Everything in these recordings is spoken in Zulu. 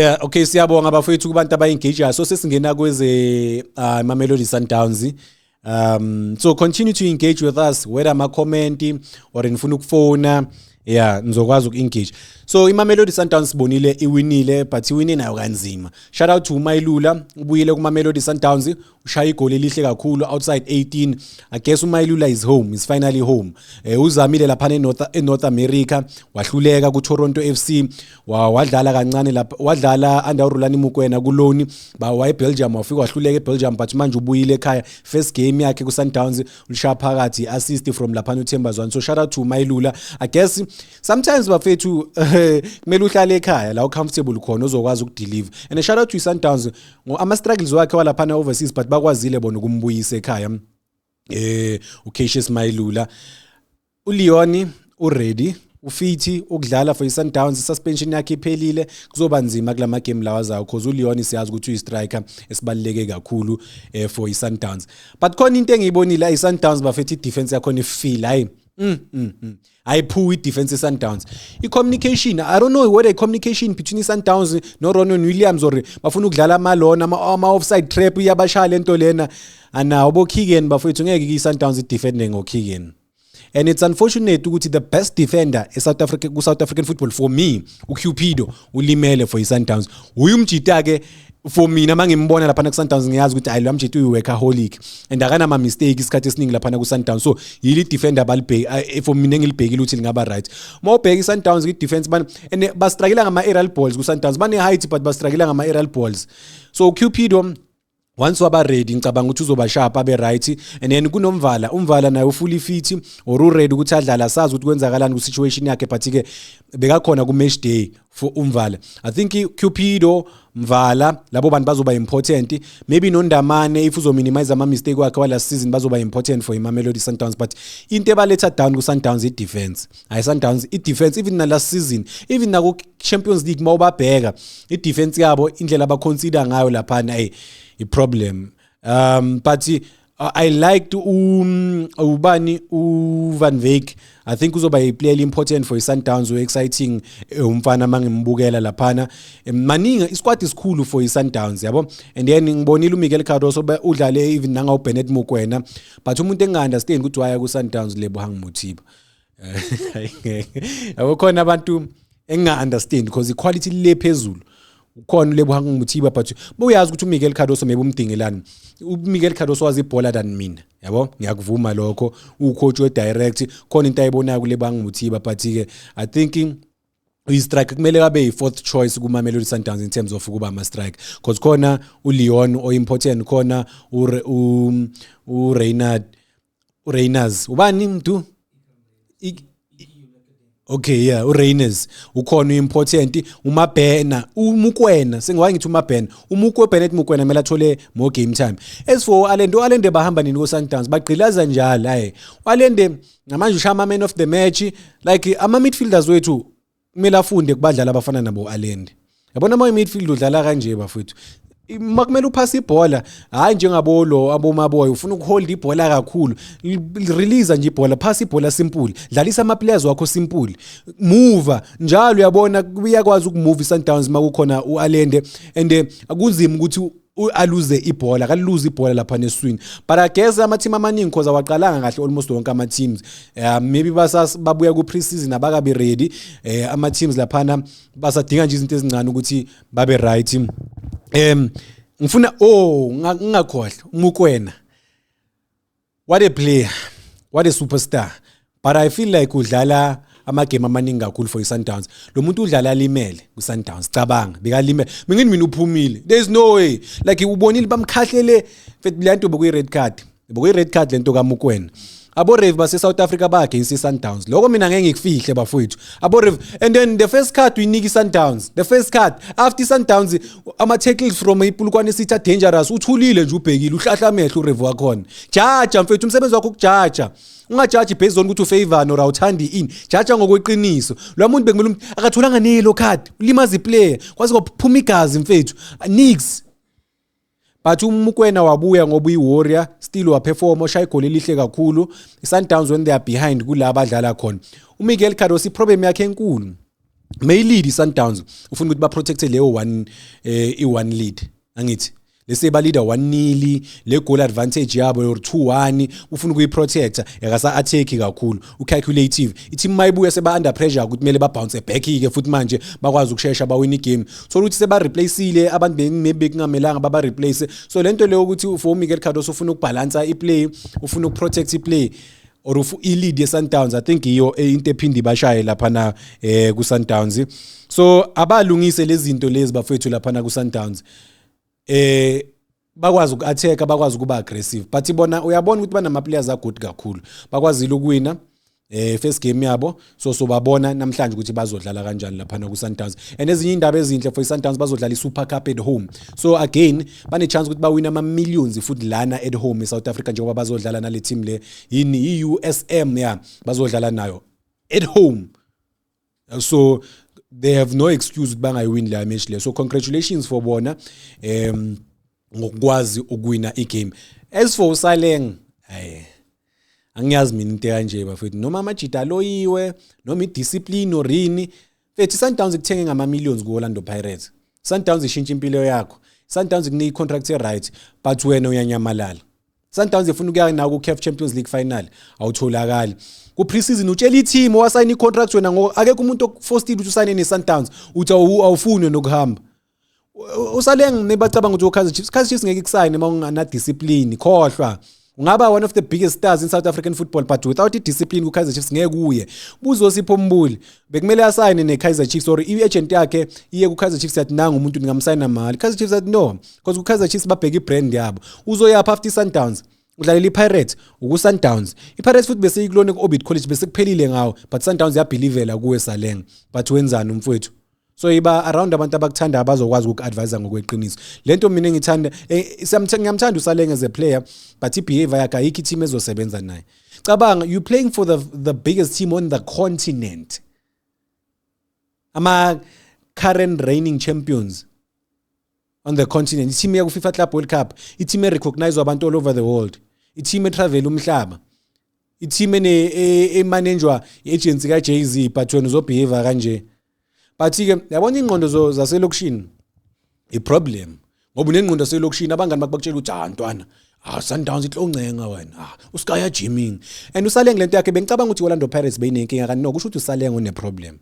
Yeah, okay, siyabonga bafowethu kubantu aba-engage. So sesingena kweze Mamelodi Sundowns. So continue to engage with us, whether ama-comment or nifuna ukufona, yeah, nizokwazi uku-engage. So iMamelodi Sundowns sibonile iwinile, but iwine nayo kanzima. Shout out to uMailula, ubuyile kuMamelodi Sundowns, ushaya igoli elihle kakhulu outside 18. I guess uMailula is home, is finally home. Uzamile lapha eNorth America, wahluleka ku-Toronto FC, wadlala kancane lapha, wadlala under uRulani Mokwena ku-loan, ba waye Belgium, wafika wahluleka eBelgium, but manje ubuyile ekhaya. First game yakhe ku-Sundowns ulishaya phakathi, assist from lapha uThemba Zwane. So shout out to Mailula. I guess sometimes bafethu kumele uhlale ekhaya la ucomfortable khona, uzokwazi ukudeliver. And shout out to Sundowns ama struggles wakhe walaphana overseas, but bakwazile bona ukumbuyisa ekhaya uCassius Mailula. ULeon uready, ufit ukudlala for iSundowns, suspension yakhe iphelile. Kuzoba nzima kulama game lawa zawo because uLeon siyazi ukuthi uyi-striker esibaluleke kakhulu for iSundowns. But khona into engiyibonile, iSundowns bafethu, i-defense yakhona ifeel hayi ayiphuwi i-defense ye-Sundowns. I-communication, I don't know whether i-communication between i-Sundowns no-Ronwen Williams or bafuna ukudlala amalona ama-offside trap, iyabashaya lento lena. Anawo bo-Keagan bafethu, ngeke i-Sundowns idefende ngo-Keagan. And it's unfortunate ukuthi the best defender eSouth Africa, ku South African football for me, uCupido, ulimele for iSundowns. Uyu umjita ke for mina, mangimbona lapha ku Sundowns ngiyazi ukuthi hayi, lo mjita uyi workaholic and akana ma mistake isikhathi esiningi lapha ku Sundowns. So yili defender abalibheki for mina engilibhekile ukuthi lingaba right. Mawubheka iSundowns ku defense ban and bastruggle ngama aerial balls ku Sundowns, bane height but bastruggle ngama aerial balls. So Cupido once waba ready, ngicabanga ukuthi uzoba sharp, abe right. And then kunoMvala, uMvala naye ufully fit or uready ukuthi adlala. Sazi ukuthi kwenzakalani ku situation yakhe, but ke bekakhona ku match day for uMvala. I think Cupido, Mvala, labo bantu bazoba important. Maybe noNdamane if uzominimize ama mistake wakhe wa last season, bazoba important for iMamelodi Sundowns. But into ebaletha down ku Sundowns i defense. Hayi, Sundowns i defense, even na last season, even na ku Champions League, mawubabheka i defense yabo, indlela abaconsider ngayo laphana, hey, i problem. But I liked ubani, uVan Wyk. I think uzoba a player important for iSundowns, exciting umfana mangimbukela laphana. Maningi isquad isikhulu for iSundowns, yabo. And then ngibonile uMiguel Cardoso udlale even nanga uBennett Mokwena, but umuntu enga understand ukuthi waya ku Sundowns, Lebohang Mothiba, yabo. Khona abantu enginga understand because iquality le phezulu ukhona uLebohang Mothiba, but buyazi ukuthi uMiguel Cardoso maybe umdingelani. UMiguel Cardoso wazi ibhola than mina, yabo, ngiyakuvuma lokho. Ucoach we direct, khona into ayibonayo kuLebohang Mothiba, but ke I think uyi-striker kumele abe yi-fourth choice kuma-Mamelodi Sundowns in terms of ukuba ama-strike, because khona uLeon o-important, khona uReynard, uRayners, ubani mntu. Okay, yeah, uRayners ukhona important, uMabhena, uMukwena, sengiwaye ngithi uMabhena, uMukwe, Bennett Mukwena kumele athole more game time. As for Allende, uAllende bahamba nini ku Sundowns, bagqilaza njalo. Hayi, uAllende namanje ushaya ama man of the match. Like ama midfielders wethu kumele afunde kubadlali abafana nabo Allende, yabona. Ama midfield udlala kanje bafethu, makumele uphase ibhola, hayi njengabo lo abomaboy ufuna ukuhold ibhola kakhulu. Release nje ibhola, phasa ibhola simple, dlalisa ama players wakho simple, move njalo, uyabona. Uyakwazi ukumove iSundowns makukhona uAllende and akunzima ukuthi aluze ibhola, akaluze ibhola lapha neswini. But I guess ama team amaningi cause awaqalanga kahle, almost wonke ama teams maybe basas babuya ku pre-season, abakabi ready. Ama teams laphana basadinga nje izinto ezincane ukuthi babe right. Ngifuna, oh, ngingakhohlwa uMukwena. What a player, what a superstar, but I feel like udlala amagame amaningi kakhulu for iSundowns. Lo muntu udlala alimele kuSundowns, cabanga bekalimele. Mingini mina uphumile, there is no way. Like ubonile bamkhahlele mfethu, le nto bekuyi red card, bekuyi red card lento kaMukwena. Abo ref base South Africa ba against iSundowns, lokho mina ngeke ngikufihle bafowethu, abo ref. And then the first card uyinika iSundowns, the first card after iSundowns, ama tackles from iPolokwane City dangerous, uthulile nje, ubhekile, uhlahla amehlo uref wakhona. Jaja mfethu, umsebenzi wakho ukujaja, ungajaji based on ukuthi ufavor or awuthandi ini, jaja ngokweqiniso. Lo muntu bekumele akatholanga nelo card, ulimaza iplayer kwaze kwaphuma igazi mfethu, nix. But uMukwena wabuya ngoba uyi-warrior still, waperform, oshaya igoli elihle kakhulu. I-Sundowns when they are behind kula abadlala khona, uMiguel Cardoso iproblem yakhe enkulu. May lead iSundowns, ufuna ukuthi ba protect leyo one i1 lead, angithi lese ba leader 1-0, le goal advantage yabo or 2-1, ufuna ukuyiprotecta, yakasa attack kakhulu, ucalculative. I-team mayibuya seba under pressure ukuthi kumele ba bounce back ke futhi manje bakwazi ukushesha bawin igame, so ukuthi seba replaceile abantu maybe kungamelanga baba replace. So lento leyo ukuthi for Miguel Cardoso ufuna ukubalansa iplay, ufuna ukuprotect iplay or i-lead ye-Sundowns. I think iyo into ephinde ibashaye laphana ku-Sundowns. So abalungise lezi zinto lezi, bafethu, laphana ku-Sundowns, bakwazi uku-attack, bakwazi ukuba aggressive, but bona uyabona ukuthi banama players agood kakhulu, bakwazile ukuwina first game yabo. So babona namhlanje ukuthi bazodlala kanjani laphana ku Sundowns. And ezinye indaba ezinhle for iSundowns, bazodlala iSuper Cup at home, so again bane chance ukuthi bawina ama millions futhi lana at home eSouth Africa, njengoba bazodlala nale team le, yini, iUSM, yeah, bazodlala nayo at home, so they have no excuse ukuthi bangayiwini leya match le. So congratulations for bona ngokwazi ukuwina igame. As for uSaleng, hayi, angiyazi mina into kanje, bafethu, noma amajita aloyiwe noma idiscipline or yini. Mfethu, Sundowns ikuthenge ngama millions ku Orlando Pirates. Sundowns ishintsha impilo yakho, Sundowns ikunika i-contract e-right, but wena uyanyamalala. Sundowns ifuna ukuya nawo ku-CAF Champions League final, awutholakali ku-preseason. Utshela i-team owasayina i-contract wena, ngo akekho umuntu okuforcile ukuthi usayine ne-Sundowns, uthi awufuni nokuhamba. Usaleng nebacabanga ukuthi uKaizer Chiefs, Kaizer Chiefs ngeke ikusayine uma ungana discipline. Khohlwa, ungaba one of the biggest stars in South African football, but without i-discipline ku-Kaizer Chiefs ngeke uye. Buzo Sipho Mbule, bekumele asayine ne-Kaizer Chiefs or i-agent yakhe iye ku-Kaizer Chiefs, yathi, "Nanga umuntu, ningamsayina mali." Kaizer Chiefs athi no, because ku-Kaizer Chiefs babheka i-brand yabo. Uzoyapha after i-Sundowns? Udlalela i-Pirates, uku-Sundowns, i-Pirates futhi bese ikulona ku-Orbit College, bese kuphelile ngawo, but Sundowns yabelievela kuwe, Saleng. But wenzani umfowethu? So iba around abantu abakuthanda, abazokwazi ukuku-advise ngokweqiniso. Lento mina engithanda, ngiyamthanda uSaleng as a player, but i-behavior yakhe, ayikho i-team ezosebenza naye. Cabanga, you playing for the biggest team on the continent, ama current reigning champions on the continent, i-team yaku FIFA Club World Cup, i-team e-recognize abantu all over the world, i-team etravel umhlaba, i-team emanejwa i-agency ka-Jay-Z, but wena uzobehave kanje. But ke yabona, ingqondo zaselokishini i-problem, ngoba unengqondo yaselokishini, abangani bakho bakutshela ukuthi, "Ah ntwana, ah Sundowns ihloncenga wena, ah uSkya gymming." And uSaleng, lento yakhe, bengicabanga ukuthi Orlando Pirates beyinenkinga, kanti no, kusho ukuthi uSaleng une problem,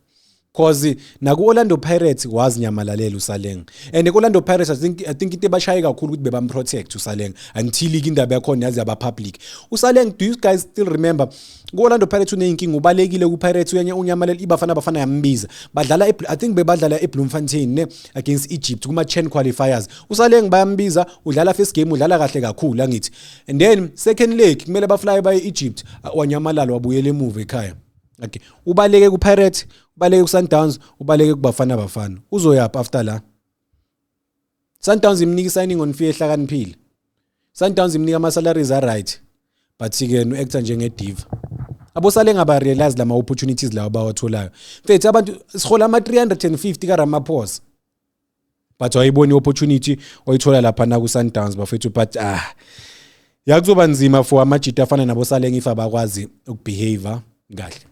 cause naku Orlando Pirates wazinyamalalela uSaleng. And ku Orlando Pirates, I think into ebashaye kakhulu ukuthi bebam protect uSaleng until indaba yakhona yazi yaba public. uSaleng, do you guys still remember ku Orlando Pirates uneyinkinga, ubalekile ku Pirates, uyenye unyamalela iBafana Bafana yambiza, badlala, I think bebadlala eBloemfontein ne against Egypt kuma 10 qualifiers. uSaleng bayambiza, udlala first game, udlala kahle kakhulu, angithi? And then second leg kumele bafly baye Egypt, wanyamalala, wabuyela emuva ekhaya. Okay, ubaleke ku Pirates, ubaleke ku Sundowns, ubaleke kuBafana Bafana, uzoyapha after la? Sundowns imnika signing on fee ehlakaniphile, Sundowns imnika ama salaries a right, but ke no actor njenge diva. Abosale ngaba realize lama opportunities lawo bawatholayo. Mfethu, abantu sihola ama 350 ka Ramaphosa, but wayibona i-opportunity oyithola lapha na ku Sundowns, bafethu. But ah, yakuzoba nzima for amajita afana nabo Saleng if abakwazi ukubehave kahle.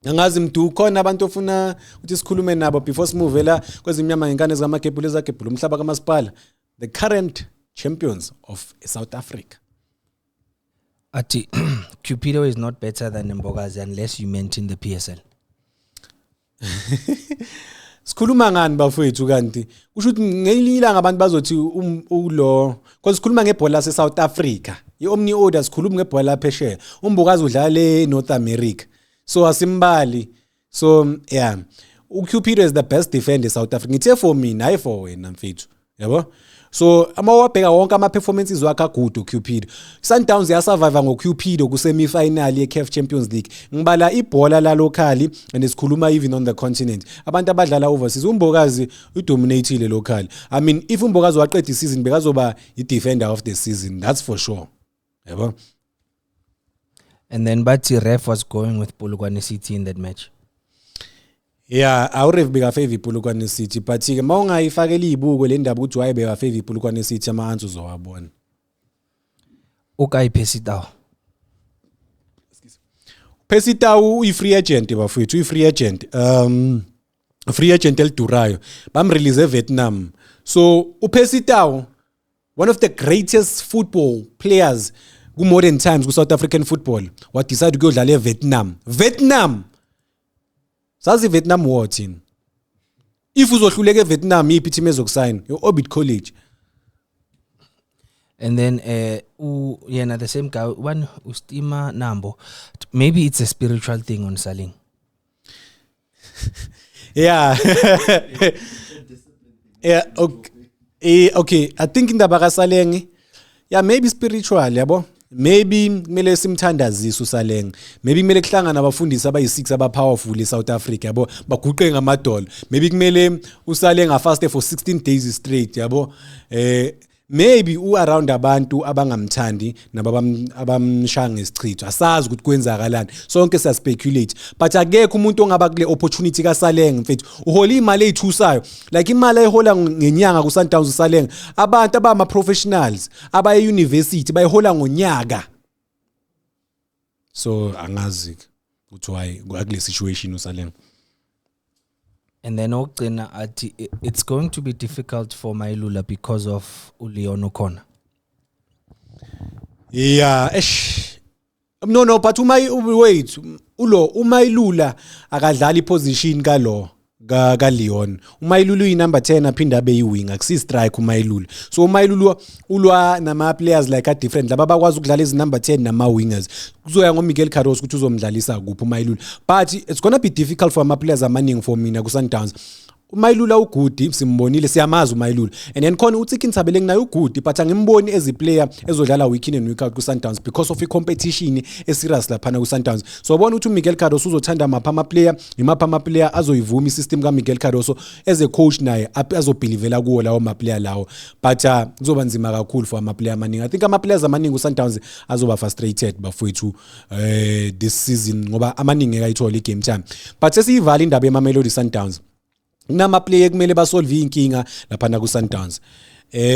Angazi mdu, khona abantu ofuna ukuthi sikhulume nabo before simove la kwezimnyama ngenkani ezikamagebhulu ezagebhula umhlaba kamasipala, the current champions of South Africa? Ati Cupido is not better than Mbokazi unless you mention the PSL. Sikhuluma ngani, bafowethu? Kanti kusho ukuthi ngelinye ilanga abantu bazothi ulo, because sikhuluma ngebhola lase South Africa, iOmni Order, sikhuluma ngebhola laphesheya. UMbokazi udlala eNorth America, so asimbali. So yeah, uCupido is the best defender eSouth Africa, ngithe for mina, hayi for wena mfethu, yabo. So ama wabheka wonke ama performances wakhe agood uCupido. Sundowns yasurvive ngoCupido ku semi final ye CAF Champions League. Ngibala ibhola la locally and sikhuluma even on the continent, abantu abadlala overseas, uMbokazi udominateile locally. I mean, if uMbokazi waqeda isizini, bekazoba i defender of the season, that's for sure, yabo. And then Bati ref was going with Polokwane City in that match. Yeah, awuref bekafavor iPolokwane City, but ke mawungayifakela izibuko le ndaba ukuthi why bekafavor iPolokwane City, ama answers uzowabona. Ukai Percy Tau. Percy Tau uyi free agent, bafowethu, uyi free agent. Free agent elidurayo, bamrelease eVietnam. So uPercy Tau, one of the greatest football players ku-modern times ku-South African football, wadecide ukuyodlala eVietnam. Vietnam, sazi Vietnam War thina. If uzohluleka eVietnam, yiphi team ezokusayina? Yo-Orbit College. And then yena, the same guy, one Ustima Nambo, maybe it's a spiritual thing on Saleng. Yeah, okay. Okay, I think indaba kaSaleng, yeah, maybe spiritual, yabo. Maybe kumele simthandazise uSaleng. Maybe kumele kuhlangana abafundisi abayi6 abapowerful eSouth Africa, yabo, baguqe ngamadolo. Maybe kumele uSaleng afaste for 16 days straight, yabo. Maybe u-around abantu abangamthandi nabamshaya ngesichitho. Asazi ukuthi kwenzakalani, sonke siya speculate, but akekho umuntu ongaba kule opportunity kaSaleng. Mfethu, uhola imali ezithusayo, like imali ayihola ngenyanga ku Sundowns uSaleng, abantu abama professionals abaye university bayihola ngonyaka. So angazi ukuthi why akule situation uSaleng. And then okugcina athi it's going to be difficult for Mailula because of uLeon O'Connor. Yeah, eish. No, but uma, wait, ulo uMailula akadlali iposition kalo ka Leon. UMailula uyi number 10, aphinda abe yi-wing, akusi strike uMailula. So uMailula ulwa nama players like a different laba bakwazi ukudlala izi number 10 nama wingers. Kuzoya ngoMiguel Cardoso ukuthi uzomdlalisa kuphi uMailula. But it's going to be difficult for ama players amaningi for mina ku Sundowns. uMailula ugood, simbonile, siyamazi uMailula. And then khona uTsiki Ntsabeleng naye ugood, but angimboni as a player ezodlala week in and week out ku-Sundowns because of i-competition eserious laphana ku-Sundowns. So ubona ukuthi uMiguel Cardoso uzothanda mapha ama-player, imapha ama-player azoyivuma i-system kaMiguel Cardoso as a coach, naye azobelievela kuwo lawo ma-player lawo. But kuzoba nzima kakhulu for ama-player amaningi. I think ama-players amaningi ku-Sundowns azoba frustrated, bafowethu, this season, ngoba amaningi ngeke ayithole i-game time. But sesiyivala indaba yeMamelodi Sundowns, kunama player kumele basolve inkinga laphana ku Sundowns.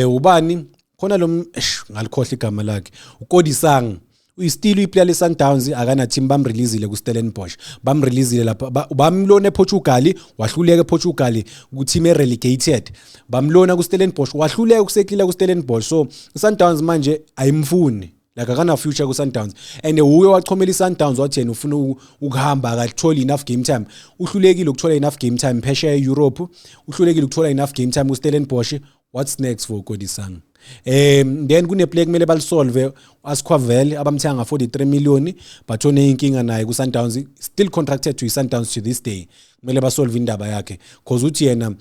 Ubani khona lo, eish, ngalikhohle igama lakhe, uKodisang, uyistill uyiplayer le Sundowns, akana team. Bamreleasile ku Stellenbosch, bamreleasile lapha, bamlona ePortugal, wahluleka ePortugal ku team relegated. Bamlona ku Stellenbosch, wahluleka ukusettla ku Stellenbosch. So Sundowns manje ayimfuni, like akana future ku Sundowns, and uye wachomela iSundowns, wathi yena ufuna ukuhamba, akatholi enough game time. Uhlulekile ukuthola enough game time phesheya eEurope, uhlulekile ukuthola enough game time ku Stellenbosch. What's next for Kodisang? Then kune player kumele balisolve, Esquivel, abamthenga nga 43 million, but oneyinkinga naye ku Sundowns, still contracted to Sundowns to this day. Kumele basolve indaba yakhe, cause uthi yena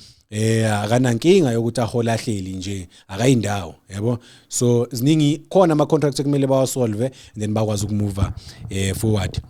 akanankinga yokuthi ahola ahleli nje, akayindawo, yabo. So ziningi khona ama contracts ekumele bawasolve and then bakwazi ukumove forward.